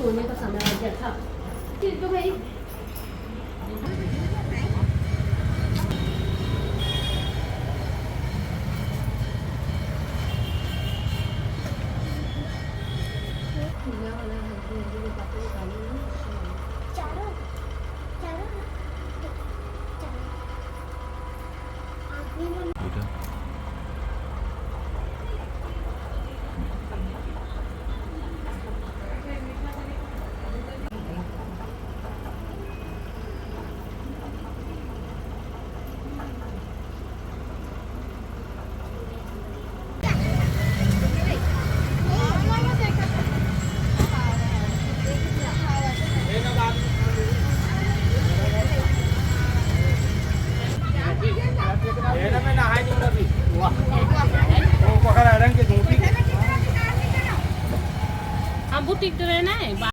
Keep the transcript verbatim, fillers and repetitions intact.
सोने का समय हो गया था। फिर तो भाई चारों, चारों ना, चारों। आखिरी में हम बुटीक तो रहना है।